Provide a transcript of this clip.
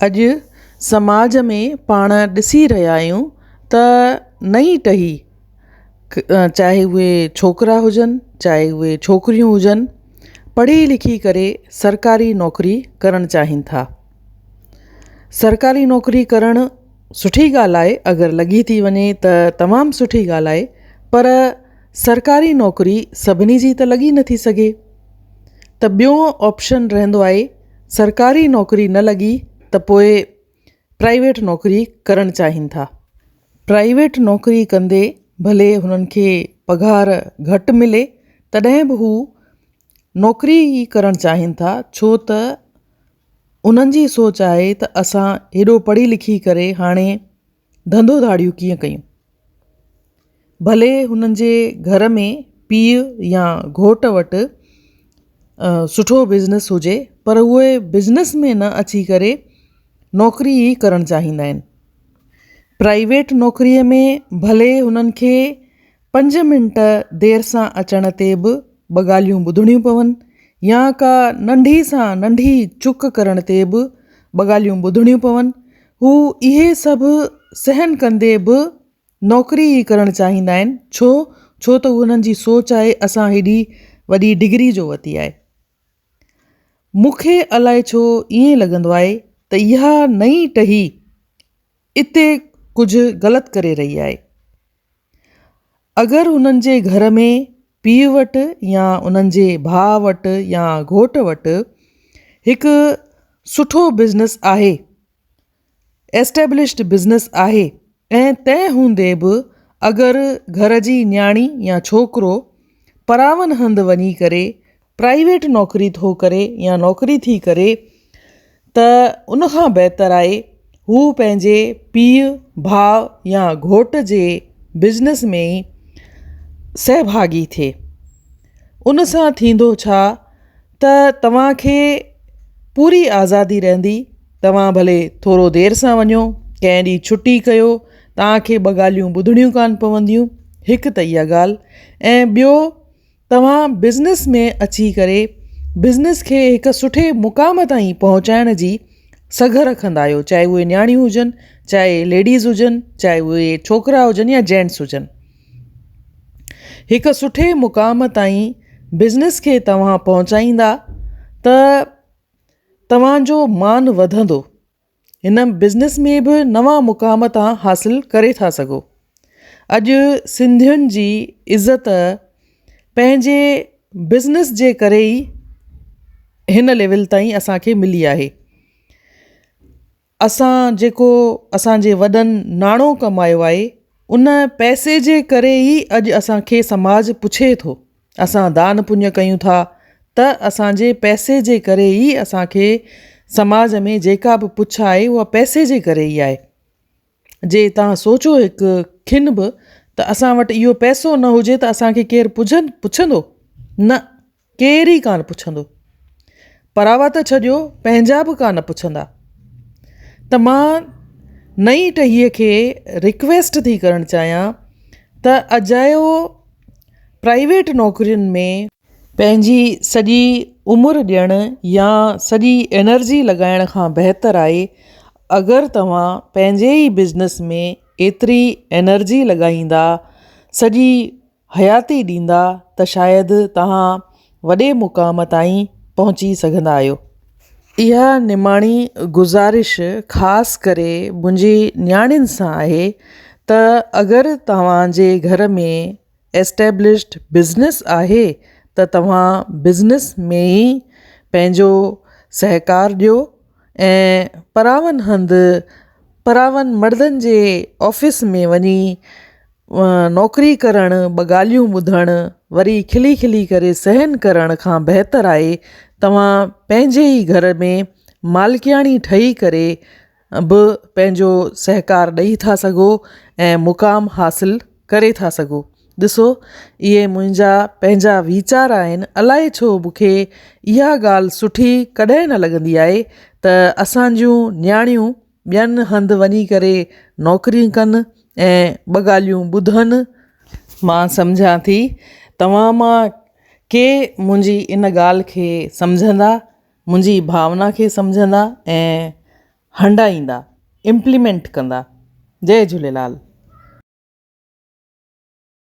اڄ سماج ۾ پاڻ ڏسي رهيا آهيون ته نئين ٽهي چاهي اهي ڇوڪرا هجن چاهي اهي ڇوڪريون هجن پڙهي لکي ڪري سرڪاري نوڪري ڪرڻ چاهين ٿا. سرڪاري نوڪري ڪرڻ سٺي ڳالهه آهي اگر لڳي ٿي وڃي ته تمام سٺي ڳالهه آهي پر سرڪاري نوڪري سڀني جي ته لڳي نٿي سگهي ته ٻيو آپشن رهندو آهي سرڪاري نوڪري نه لڳي ته پوء پرائيويٽ نوڪري ڪرڻ چاهين ٿا. پرائيويٽ نوڪري ڪندي ڀلي هنن کي پگهار گهٽ ملي تڏهن به هو نوڪري ئي ڪرڻ چاهين ٿا ڇو ته انهن جي سوچ آهي ته اسان هيڏو پڙهي لکي ڪري هاڻي ڌنڌو ڌاڙيون ڪيئن ڪيون. ڀلي هنن جي گهر ۾ پيءُ يا گهوٽ وٽ سٺو بزنس هجي پر اهي بزنس ۾ نه اچي ڪري نوڪري ئي ڪرڻ چاهيندا آهن. پرائيويٽ نوڪريءَ ۾ ڀلي هنن کي پنج منٽ دير سان اچڻ تي به ٻه ڳالهيون ٻڌڻيون پون يا ڪا ننڍي سان ننڍي چڪ ڪرڻ تي به ٻه ڳالهيون ٻڌڻيون پون هو اهي سڀ سهن ڪندي به نوڪري ئي ڪرڻ چاهيندا آهن ڇو ڇو ته انهن جي سوچ آهي اسان هيڏي وڏي ڊگري جو ورتي آهي مون کي الائي ڇو ائين لڳندو آهي ته اها نئين ٽهي اتي ڪجهه غلط ڪري رهي آهي. اگر انهن جي گهر ۾ پيءُ وٽ يا انهن جي ڀاءُ وٽ يا گهوٽ وٽ هڪ سٺو بزنس آهي، ايسٽيبلشڊ بزنس آهي ۽ تنهن هوندي به اگر گهر جي نياڻي يا ڇوڪرو پراون هنڌ وڃي ڪري پرائيويٽ نوڪري ٿو ڪري يا نوڪري ٿي ڪري ته ان کان بهتر آهي هو پنهنجي پيءُ ڀاءُ يا گهوٽ جي بزنس ۾ ئي سهڀاڳي ٿئي. ان سان ٿيندو ڇا ته توهان کي پوري آزادي رهندي توهان ڀلي ٿورو دير سان وڃو ڪنهن ڏينهن ڇٽي ڪيو توهان کي ٻه ڳالهيون ٻڌڻيون ڪانه پونديون هڪ ته اها ڳالهه ۽ ٻيو توهان بزنس ۾ اچي ڪري بزنس کي هڪ سٺي مقام تائين پهچائڻ جي سگهه رکندا آهيو چاهي اهي نياڻيون هجن چاهي ليڊيز هجن چاهي اهي ڇوڪرا هجن يا جينٽس هجن هڪ سٺي مقام تائين بزنس کي توهان پهچائيندا ته توهان جو مان وڌندو. هن بزنس ۾ به نوان مقام توهان حاصل ڪري ٿا سگهو. اڄ سنڌين جي عزت پنهنجي بزنس جي ڪري ئي هن ليول تائين اسان کي ملي آهي. اسان جيڪو اسان جي وڏن ناڻو ڪمايو آهي ان پئسي جي ڪري ئي اڄ اسان کي سماج پڇي ٿو. اسان دان پڃ ڪيون ٿا ته اسان جي پئسي جي ڪري ئي اسان کي سماج ۾ جيڪا به پڇ آهي اها پئسي جي ڪري ئي آهي. جي توهان سوچو هڪ کن به ته اسان وٽ اهو پئسو نه هجي ته اسان کي ڪير پڇن پڇندو؟ نه ڪير ئي ڪانه پڇندو. پراوا ته ڇڏيو پنهنجا به ڪانه پڇندا. ته مان نئين ٽهيءَ کي رڪويسٽ ٿي ڪرڻ چاهيان ته اجايو پرائيويٽ نوڪرين ۾ پنهنجي سڄي عمر ڏيڻ يا سڄي انرجي لڳائڻ کان بهتر آهي اگر توهان پنهنجي ئي بزنس ۾ ايتري انرجي لڳائيندا سڄي حياتي ڏيندا ته شايد توهان وڏي مقام تائين پهچي سگهندا آهيو. اها نماڻي گذارش خاص ڪري منهنجي نياڻين سان آهي ته اگر توهان جي گهر ۾ ايسٽيبلشڊ بزنس آهي ته توهان بزنس ۾ ئي پنهنجو سهڪار ڏيو ۽ پراون هنڌ پراون مردن جي آفيس ۾ وڃي نوڪري ڪرڻ ٻه ڳالهيون ٻڌڻ وري کلي کلي ڪري سهن ڪرڻ کان بهتر آهي توهان پنهنجي ئي گهر ۾ مالڪياڻي ٺهي ڪري به پنهنجو سهڪار ڏيئي ٿا سگهو ۽ مقام حاصل ڪري ٿا سگهو ڏسو اهي منهنجا پنهنجا ويچار آهن الائي ڇو مون کي اها ڳالهه سٺي ڪڏهن نه لڳندي آهي ته اسان جون نياڻيون ٻين هنڌ وڃي ڪري نوڪري ڪن ۽ ٻه ڳالهيون ٻڌن. مان سمجهان ٿي توهان مان ڪي منهنجي ان ڳالهه کي سمجهندا، منهنجي ڀاونا کي سمجهندا ۽ هنڊائيندا، امپليمينٽ ڪندا. جئي جهوليلال.